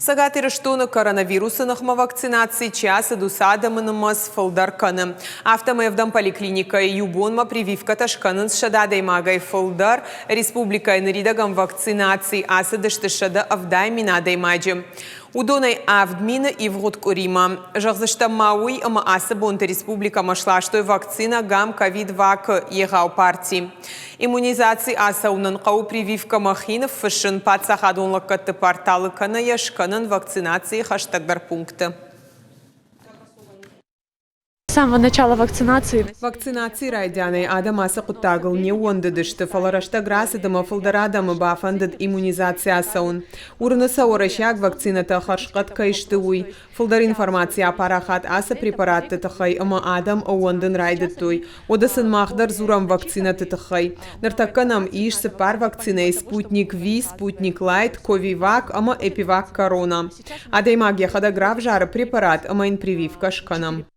Цӕгат Ирыстоны коронавирусы ныхмӕ вакцинаци чи ацыд, уыцы адӕмы нымӕц фылдӕр кӕны. Афтӕмӕй ӕвдӕм поликлиникӕйы иу бонмӕ прививкӕтӕ скӕнынц 100 адӕймагӕй фылдӕр. Республикӕйы ныридӕгӕн вакцинаци ацыдысты 170 адӕймаджы. Уыдонӕй 7000 ивгъуыд къуыримӕ. Зӕгъдзыстӕм ма уый, ӕмӕ ацы бонты республикӕмӕ сластой вакцинӕ Гам-Ковид-Вак-ы егъау парти. Иммунизаци ацӕуынӕн хъӕуы прививкӕмӕ хи ныффыссын паддзахадон лӕггӕдты порталы кӕнӕ йӕ скӕнын вакцинацийы хӕстӕгдӕр пункты. С самого начала вакцинации. Вакцинацийы райдианӕй адӕм ацы хъуыддагыл не ууӕндыдысты, фӕлӕ рӕстӕг рацыд ӕмӕ фылдӕр адӕмы бафӕндыд иммунизаци ацӕуын. Уырны сӕ уӕрӕсейаг вакцинӕтӕ хӕрзхъӕд кӕй сты, уый. Фылдӕр информаци апарахат ацы препаратты тыххӕй ӕмӕ адӕм ӕууӕндын райдыдтой. Уӕдӕ сын мах дӕр дзурӕм вакцинӕты тыххӕй. Ныртӕккӕ нӕм ис цыппар вакцинӕйы Спутник V, Спутник Лайт, Ковивак ӕмӕ Эпивак Корона. Адӕймаг йӕхӕдӕг равзары препарат ӕмӕ йын прививкӕ скӕнӕм.